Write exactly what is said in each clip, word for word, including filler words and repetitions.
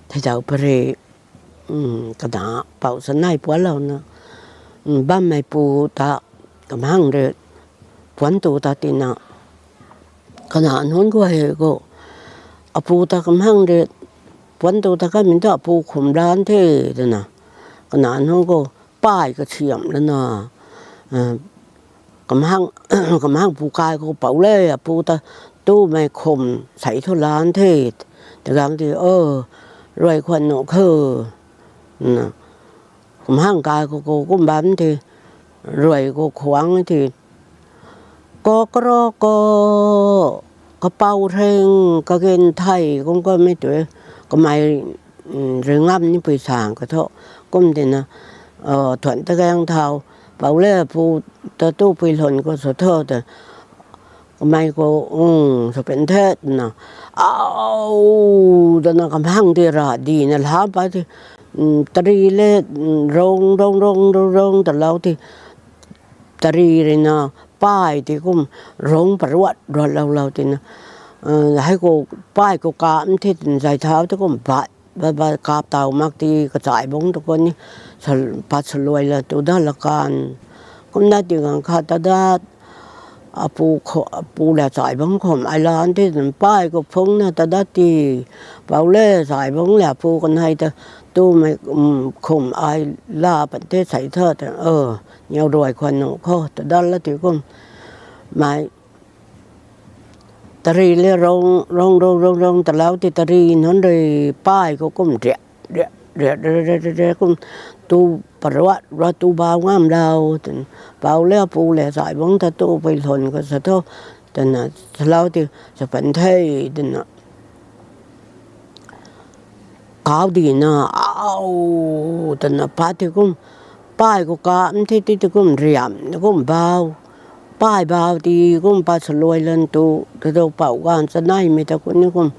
thei zau pare, kana pou sa nai puanlouna, bammei pu ta kamhang rui puan tu ta tina, kana nunc guay khou, apu ta kamhang rui puan tu ta kamei ta apu khum lan the, twna, kana nunc khou, pay kasiam lana, kamhang pu kai khou pou le, apu ta tumei khum sei thu lan the, ta gang ti, o, ruai khwan nuh khou, kamhang kai khou kum bam the, ruai khou khwang the, ko karo ko, kapou reng, kagen thei, kum kamei tu, kamei rui ngam ni pui sang ka thu, kum tina, thuan ta gang thau, pou le pu ta tu pui lhun khou sa tho ta, kamei khou, sa pen the twna, au, twna kamhang ti ra dina la pa ti, tari le, rong rong rong rong rong talou ti, tari rui na, pay ti kum rong paruat ruat lou lou tina, hei khou, pay khou kam the twna zay thau ti kum bat bat bat kap tau mak ti kachai bungc tu khou ni, pat saluai la tu dat la kan, kumna ti gang khat ta dat, apu le chai bungc khum ai lan the twna pay khou phungna ta dat ti, pou le chai bungc le apu kanei ta, tumei khum ai la pat the sei tho ta, niw ruai khwan nuh khou ta dat la ti kum, mei tari le rong rong rong rong rong talou ti tari nunc rui pay khou kum riat riat riat riat riat kum tu paruat ruat tu bau ngamlou twna, pou le apu le chai bungc ta tu pui lhun khou sa tho, twna, salou ti, sa pan the, twna, kau dina, au, twna pat ti kum, pay khou kam the ti ti kum riam na kum bau, pay bau ti kum pat saluai lan tu ta tu pou ganv chaneimei ta khou ni kum,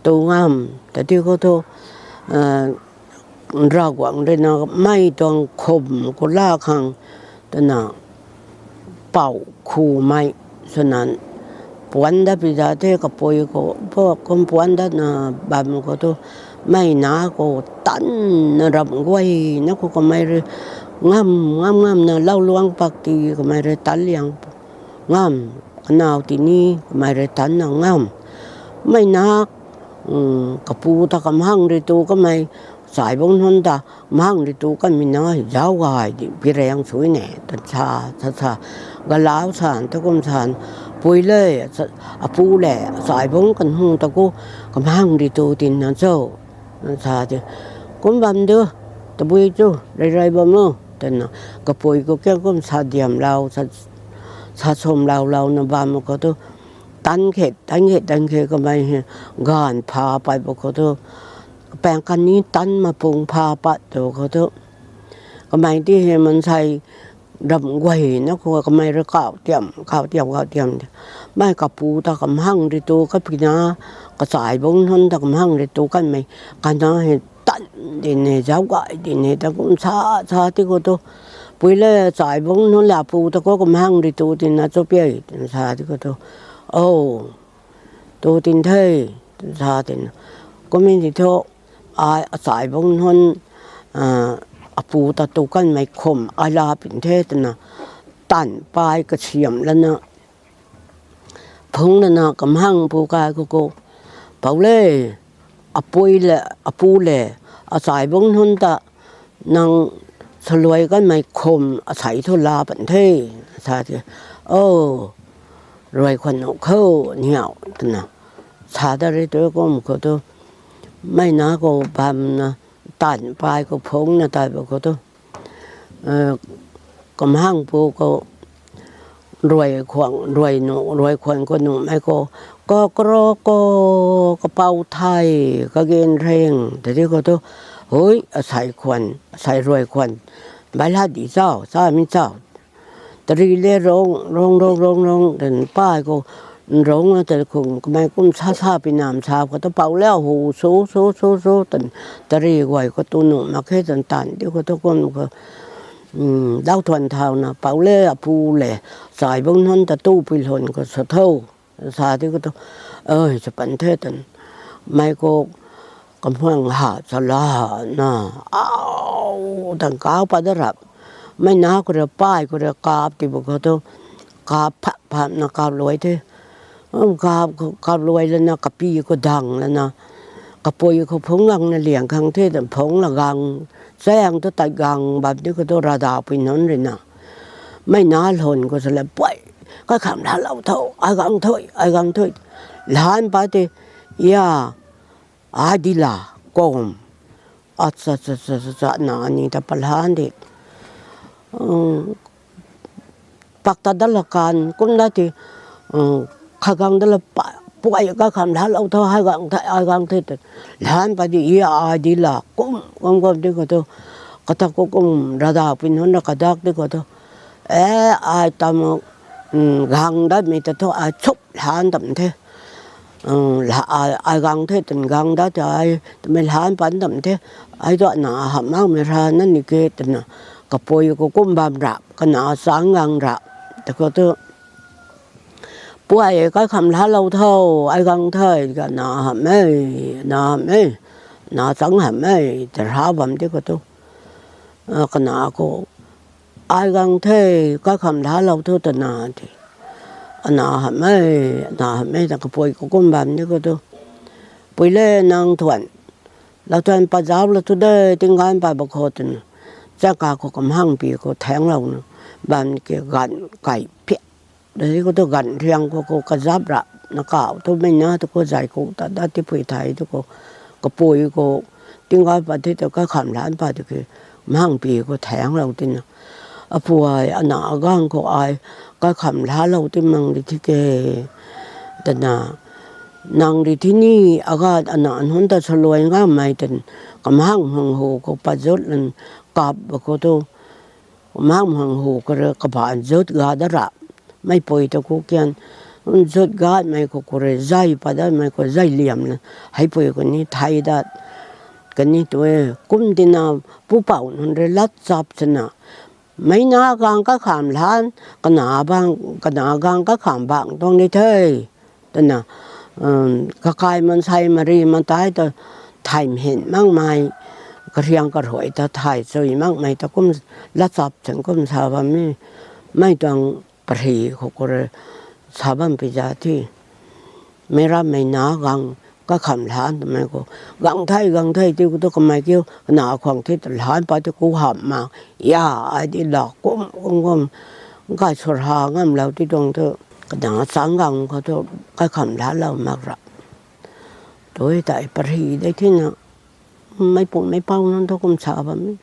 tu ngam ta ti khou thu, Ravguangc rui na mei tuang khum khou la khang twna, pou khumei swna, puan dat pi za the kapui khou, kum puan datna bam khou thu, mei na khou tanna ramh guayna khou kamei rui ngam ngam ngamna lou luang pak ti kamei rui tan liang ngam, kanow tini kamei rui tanna ngam, mei na, kapu ta kamhang rui tu kamei, chai bungc nunc ta, kamhang rui tu kamei na zauc gay di pi rang sui ne ta sa, sa sa, galau san ta kum san, pui le, apu le, chai bungc kanhu ta khou, kamhang rui tu tina cho, sa ti, kum bam du, tabui chu rey rey bam o twna, kapui khou kiang kum sa diamlou, sa swmlou louna bam khou thu, tan khe tan khe tan khe kamei hei, gaanv pha pat bam khou thu, kapaeng kani tan mapung pha pat tu khou thu, kamei ti hei mansei ramh guayna khou kamei rui kau tiam kau tiam kau tiam, mei kapu ta kamhang rui tu kapui na, kachai bungc nunc ta kamhang rui tu kanmei, kana hei tan di ne zauc gay di ne ta kum sa, sa ti khou thu, pui le chai bungc nunc le apu ta khou kamhang rui tu tina cho pi twna sa ti khou thu, o, tu tin the, sa tina, kumna ti thu, ai achai bungc nunc, apu ta tu kanmei khum ai la pin the twna, tanv pay kasiam lana, phungc lana kamhang pu kai khou khou, pou le, apui le, apu le, achai bungc nunc ta, nang saluai kanmei khum asei thu la pan the, sa ti, o, ruai khwan nuh khou niw twna, sa dat rui tu kum khou thu, mei na khou bamna, tanv pay khou phungcna tai bam khou thu, kamhang pu khou, ruai khwan, ruai nuh, ruai khwan khou nuhmei khou, kakaro ko, kapou thei, kagen reng ta ti khou thu, hui, asei khwan, asei ruai khwan, bai la di chau, chamei chau, tari le rong rong rong rong rong twna pay khou, rong ta khum kamei kum sa sa pi nam sa khou thu pou le hu su su su su twna, tari guay khou tu nuh mak khe twna tanv ti khou thu kum khou, dau thuan thauna pou le apu le, chai bungc nunc ta tu pui lhun khou sa tho, sa ti khou thu, ai sa pan the twna, mei khou Kamhang ha chala na, au, tang kau pat da rap. Mei na khou rui, pai khou rui kap ti bu khou tu, kap phap phap na kap luai the. Um, kap, kap luai lana, kapi khou dang lana, kapui khou phungc gang na liang khang the, phungc la gang, chang tu tat gang bam di khou tu, radapui nunc rui na. Mei na lhun khou sa le, puai, kaikham laalou tho, ai gang tho, ai gang tho. Lhan pat ti, ya, ai di la, kum. Acha, cha, cha, cha, cha, na ni ta palhan di. Um, pak ta da la kan, kum da ti, um, kha gang da la pa, puai kaikham laalou tho, ai gang the, ai gang the te. Lhan pat di, ya, ai di la, kum, kum, kum di khou tu. Kata khou kum, radapui nunc na kadak di khou tu. E, ai tam, um, gang datmei ta thu, ai chup lhan tam the. Um, la, ai, ai gang the, tan gang dat te ai, tamei lhan pat tam the. Ai tu na hamh makmei ra na ni ke, twna. Kapui khou kum bam rap, kana chang gang rap. Te khou tu, puai, kaikham laalou tho, ai gang the, kana hamh e, na hamh e, na chang hamh e, te ra bam di khou tu. A, kana khou, ai gang the, kaikham laalou tho, twna ti. Ana hamh e, ana hamh e, ta kapui khou kum bam di khou tu. Pui le nang thuan. Lau thuan pat zauc la thu de, tingganv pat ba khou, twna. Chaka khou kamhangpi khou thaenglouna bam ke, ganv kai phiak. Dei khou tu ganv riang khou, khou kazap rap na kau tu, mei na tu khou zay khou ta dat tipui thei tu khou, kapui khou, tingganv pat the tu kaikham lhan pat tu ke, kamhangpi khou thaenglou tina. Apuai, ana agang khou ai, kaikham laalou ti mang di thi ke, twna. Nang di thi ni, aga ana nunc ta saluai ngammei tan, kamhang hang hu khou pat zut lan kap ba khou tu, kamhang hang hu khou rui kabaanc zut ga da ra. Meipui ta khou kian, zut gatmei khou khou rui zay pat datmei khou zay liam la, heipui khou ni thei dat. Kani tu e, kum tina, pupouc nunc rui lat chap swna. Mei na gang kaikham lhan, kana bang, kana gang kaikham bang tuang di the. Twna, um, kakai mansei mari matai ta thay mhin makmei, kariang karuai ta thay chui makmei ta kum lat chap chang kum sa bam e, mei tuang pari khou khou rui sa bam pi za thi. Mei ra mei na gang kaikham lhan twmei khou, gang the, gang the ti khou tu kamei kiu, kana khwang thi ta lhan pat ti khou hamh mak, ya, ai di la kum, kum, kum, kai sw ra ngamlou ti tuang tu, kana chang gang khou tu, kaikham laalou mak ra. Tui tei pari de thina, meipui meipouc nunc tu kum sa bam e.